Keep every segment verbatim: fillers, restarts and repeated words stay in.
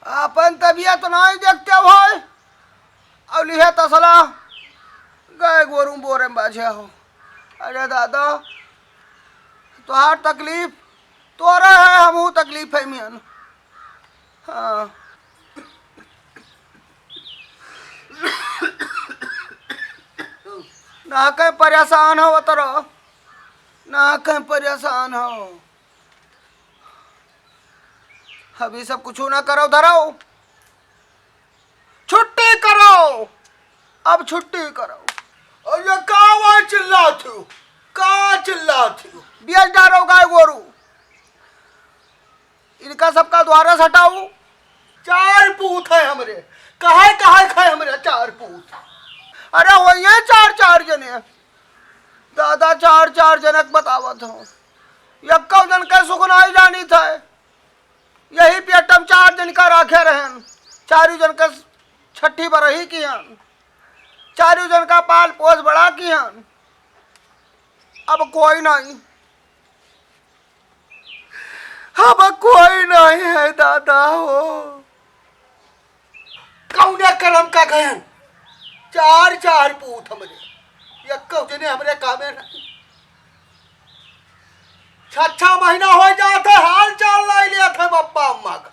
आपन तबियत नाहीं देखते हो, अउर लिहे तसला गाय गोरू बोरे में बाझे हो। अरे दादा, तोहार तकलीफ तोरे है, हमहू तकलीफ है मियन। हाँ। ना कहीं परेशान हो तोरा, ना कहीं परेशान हो। अभी सब कुछ ना करो, धरो, छुट्टी करो, अब छुट्टी करो। और ये का आवाज चिल्लात हो? का चिल्लात हो? बेच डारो गाय गोरू, इनका सबका द्वारस हटाऊ। चार पूत है हमरे, कहाय कहाय खाए हमरे चार पूत। अरे वही है चार चार जने, दादा चार चार जनक बतावत हो, यक्को जन के सुख नाई जानी थे। यही पेट में चार जन का राखे रहन, चारू जन का छठी बरही किहन, चारू जन का पाल पोस बड़ा किहन। अब कोई नहीं, अब कोई नहीं है दादा हो। कौने करम का गयन? चार चार पूत हमरे, यक्को जने हमरे कामे नहीं। छह छह महीना हो जात है, हाल चाल नाई लेत है बप्पा अम्मा का।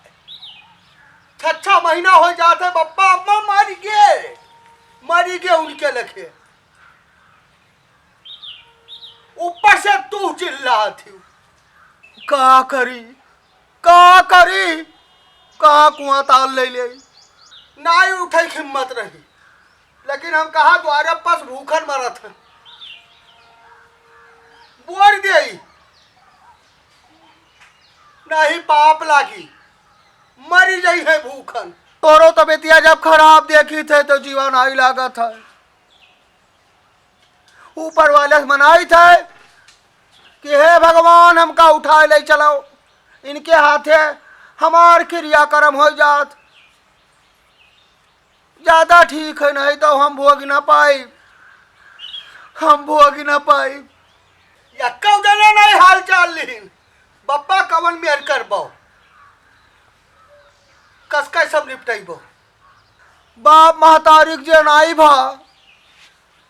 छह छह महीना हो जात है, बप्पा अम्मा मरि गे, मरि गे उनके लखे। ऊपर से तू चिल्लात ही। का करी, का करी, का कुआं ताल ले ले। नाई उठे के हिम्मत रही, लेकिन हम कहा द्वारे पास भूखन मरत हैं, बोर देई, नहीं पाप लागी, मरी जाई है भूखन। तोरो तबियतिया जब खराब देखी थे तो जीवन आई लागत है। ऊपर वाले से मनाई थे कि हे भगवान, हमका उठाए ले चलो, इनके हाथे हमार क्रियाकर्म हो जात, ज्यादा ठीक है, नहीं तो हम भोग ना पाई, हम भोग ना पाई। यक्को जने नहीं हाल चाल लिहिन, बप्पा कवन मेर करबो, कस कै सब निपटैबो। बाप महतारी के जे नाई भा,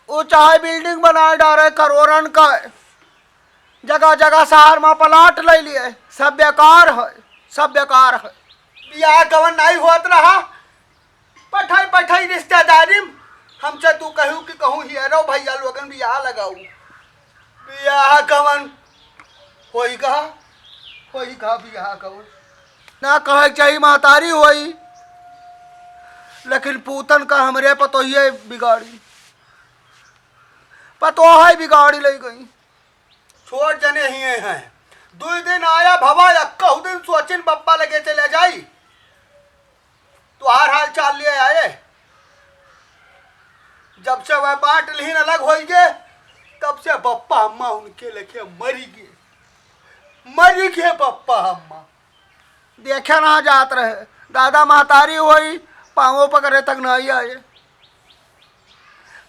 वो चाहे building बनाए डारे करोड़न का, जगह जगह शहर में plot ले लिए, सब बेकार है, सब बेकार है। बियाह गवन नाई होत रहा, पठाई पठाई रिश्तेदारी में हमसे तू कहू कि कहूँ हियरो भैया लोगन बियाह लगाऊ। बियाह गवन होई गा, होई गा बियाह गवन। ना कहे के चाही महतारी होई, लेकिन पूतन का हमरे पतोहिए बिगाड़ी, पतोहे बिगाड़ी ले गई। छोट जने ही हैं, दुई दिन आया भवा, यक्कहु दिन सोचिन बप्पा लगे चले जाई। तोहार हाल चाल लिए आए। जब से वह बांट लिहिन अलग होई गे, तब से बप्पा अम्मा उनके लेखे मरी गे, मरी गे बप्पा अम्मा। देखे ना जात रहे, दादा महतारी होई, पाँवों पकड़े तक नहीं आए,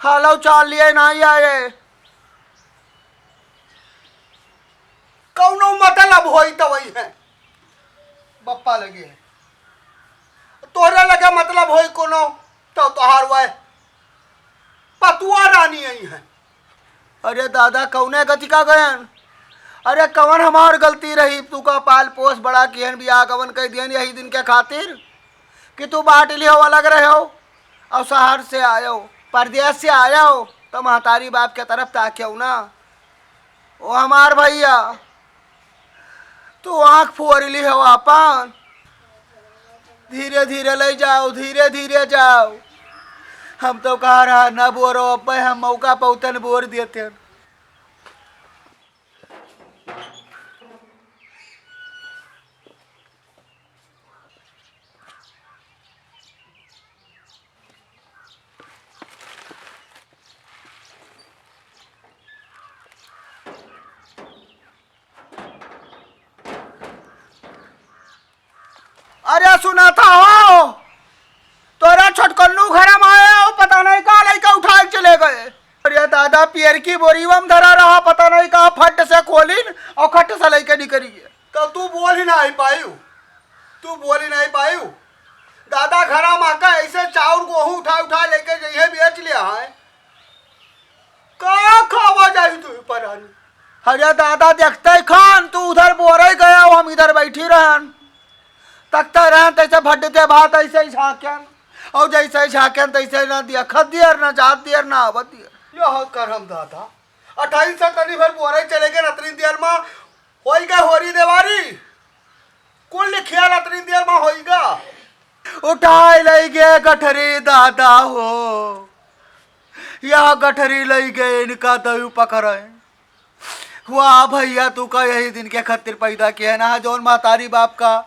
हालौ चाल लिए नहीं आए। कौनो मतलब होई तो वही है, बप्पा लगे है। तोहरे लगे मतलब होई कोनो, तो तोहार वह पतुआ रानी आई है। अरे दादा, कौने गति का गयन? अरे कवन हमार गलती रही, तू का पाल पोस बड़ा किहन, बियाह गवन कह दिहन यही दिन के खातिर कि तू बाटली हो अलग रहो और शहर से आयो, परदेस से आयो, तो महतारी बाप के तरफ ताक्यो ना। ओ हमार भैया, तू आँख फोर ली हो आपन। धीरे धीरे ले जाओ, धीरे धीरे जाओ। हम तो कहा रहा न बोरो, अब्बे हम मौका पौतन बोर देते। अरे सुना था हो, तोरा छोटकन्नू घर में आए हो, पता नहीं का लइका उठा के चले गए। अरे दादा, पियर की बोरी में धरा रहा, पता नहीं का फट से खोलिन और खट से लइके निकली गए। तो तू बोल ही नहीं पायू, तू बोल ही नहीं पायू। आए, का खावा जाई तू परानी? अरे दादा, देखते ही खान, तू उधर बोरे गया हो, हम इधर बैठी रहन। तकते रहन, तैसे भड्डते भात ऐसे ही झांकन, और जैसे ही झांकन, तैसे ही ना देखत दियर, ना जात दियर, ना आवत दियर। यह करम दादा, अठाई से तनी भर बोरे चले गए, अतनी देर मा होई गए होरी देवारी। कुल लिखिया अतनी देर मा होई गा। उठाई लई गे गठरी दादा हो, या गठरी लई गे इनका दयू पकड़े। वाह भैया, तू का यही दिन के खातिर पैदा किहे ना, जौन महतारी बाप का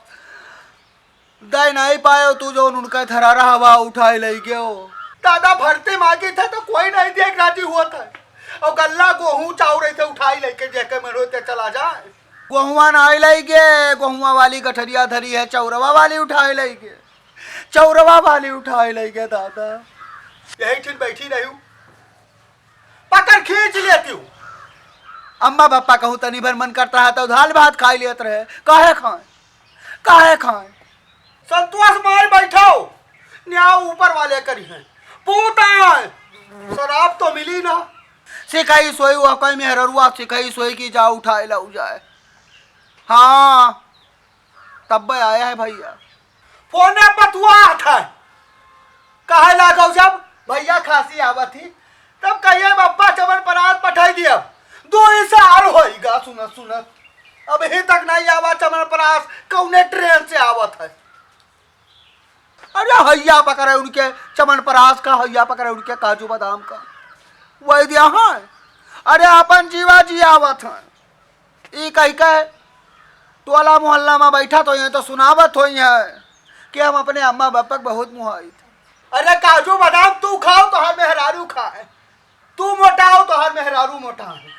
दय नहीं पायो, तू जौन उनका धरा रहा, वह उठाई लई गयो। दादा भरती मांगी थे तो कोई नहीं देख राजी हुआ था, और गल्ला गोहूं चाउर ऐसे उठाई लेके जेके में रोते चला जाए। गोहुआ ना आई लई गे, गोहुआ वाली गठरिया धरी है, चौरवा वाली उठाई लई गे, चौरवा वाली उठाई लई गे दादा। यही ठिन बैठी रही हूँ, पकड़ खींच लेती हूँ। अम्मा बापा कहूँ तनी भर मन करता है तो दाल भात खाई लेत रहे, काहे खाए, काहे खाए? संतोष मार बैठो, न्याय ऊपर वाले करी हैं। पूत आए, शराब तो मिली ना। सिखाई सोई वह कोई मेहररुआ, सिखाई सोई की जा उठाए लाऊ जाए। हाँ, तब आया है भैया। फोने पतुआ था, कहे लागो जब भैया खासी आवत ही, तब कहिए बप्पा चमन परास पठाई दिया। दो ही साल होइगा सुनत सुनत, अबही तक नहीं आवा चमन परास, कौने ट्रेन से आवत है? अरे हैया पकड़े उनके चमन परास का, हैया पकड़े उनके काजू बादाम का, वही दिया है। अरे अपन जीवा जी आवत है। ई कहि के टोला मोहल्ला मा बैठत होइहैं तो सुनावत होइहैं कि हम अपने अम्मा बापा के बहुत मुहाइत। अरे काजू बादाम तू खाओ, तोहार मेहरारू खाए, तू मोटाओ, तोहार मेहरारू मोटाए।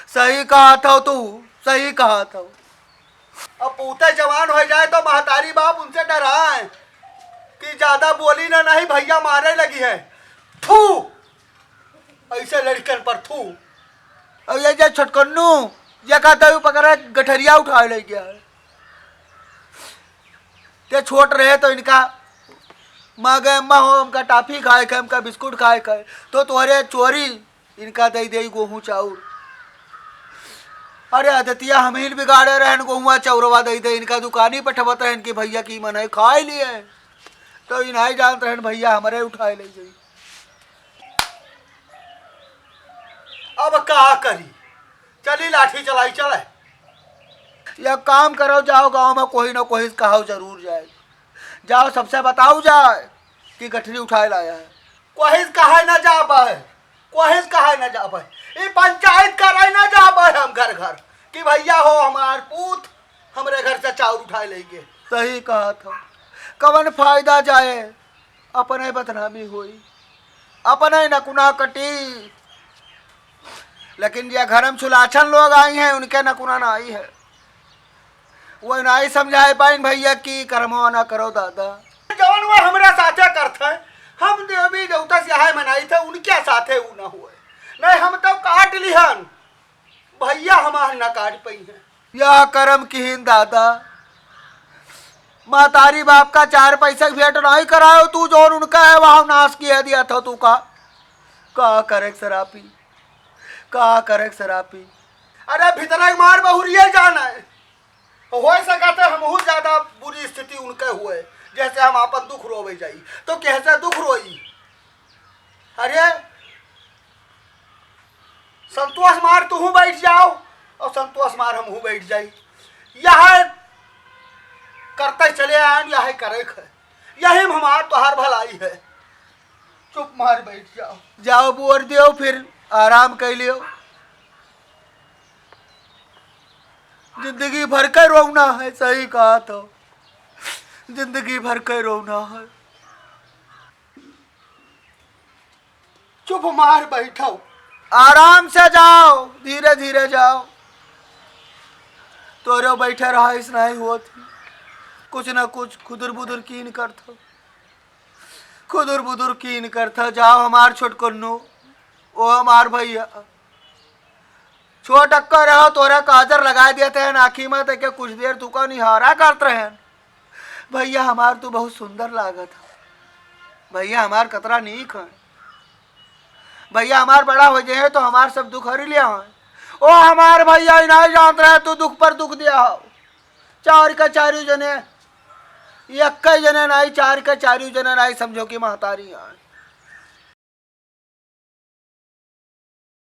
सही कहत हो तू, सही कहत हो। अब पूते जवान होइ जाए तो महतारी बाप उनसे डराए कि ज्यादा बोली ना, नहीं भैया मारे लगी है। थू, ऐसे लड़कन पर थू। अब ये जे छोटकन्नू, ये कहता हूँ पकड़ा गठरिया उठाए लई गया है। ते छोट रहे तो इनका माँ गए, "अम्मा हो, हमका टाफी खाए के, हमका बिस्कुट खाए के," तो तोहरे चोरी इनका दई दे गोहूँ चाउर। अरे आदतिया हमहिन बिगाड़े रहन, गोहुआ चौरवा दई दे, इनका दुकानी पठवत रहन कि भैया की मन है खाए लिए, तो इनाई जानत रहन भैया हमरे उठाए ले जाई। अब का करी? चली लाठी चलाई चले। या काम करो, जाओ गाँव मा कोई ना कोई कहाओ जरूर जाए, जाओ सबसे बताओ जाए कि गठरी उठाए लाया है। कोई कहे ना जाबे, कोई कहे ना जाबे, ई पंचायत करे ना जाबे हम घर घर कि भैया हो हमार पूत हमरे घर से चाउर उठाए लई गे। सही कहत हो, कवन फायदा जाए, अपने बदनामी होई, अपने नकुना कटी। लेकिन जे घर मा छुलाछन लोग आई हैं, उनके नकुना ना आई है, वो नाई समझाए पाइन भैया कि करमवा ना करो दादा। जवन वो हमरा साथे करत है, हम देवी देवता से यह मनाई थे, उनके साथे ऊ ना हुए, नहीं हम तो काट लिहन, भैया हमार ना काट पाई है। यह करम किहिन दादा, महतारी बाप का चार पैसा के भेंट नहीं करायो, तू जौन उनका है वह नाश किया दिया था तू का। का करे के सरापी, का करे के सरापी। अरे भीतरे मार बहुरिया जाना है, हो सकत है हमहू ज्यादा बुरी स्थिति उनके हुए, जैसे हम आपन दुख रोवे जाई तो कैसे दुख रोई। अरे संतोष मार तुहू बैठ जाओ और संतोष मार हमहू बैठ जाई। यह करते चले आयन, यह करे है, यही में हमार तोहार भलाई है। चुप मार बैठ जाओ। जाओ बोर दियो, फिर आराम कर लियो। जिंदगी भर के रोना है, सही कहा तो, जिंदगी भर के रोना है। चुप मार बैठो। आराम से जाओ, धीरे धीरे जाओ। तोरे बैठे रहा इस नहीं होत, कुछ ना कुछ खुदुर बुदुर कीन करत हो, खुदुर बुदुर कीन करत हो। जाओ हमार छोटकन्नू, ओ हमार भैया, छोट अक्का रहो, तोरा काजर लगाए देत हैं आँखी में, ते के कुछ देर तू का निहारा करत रहन। भैया हमार तू बहुत सुंदर लागत है, भैया हमार कतरा नीक है। भइया हमार बड़ा होइ जइहैं तो हमार सब दुख हरि लिया है। ओ हमार भइया, ई नाहीं जानत रहे तू दुख पर दुख दिया हो। चार का चारियो जने, एक्कै जने नाहीं, चार का चारियो जने नाहीं समझो कि महतारी आए।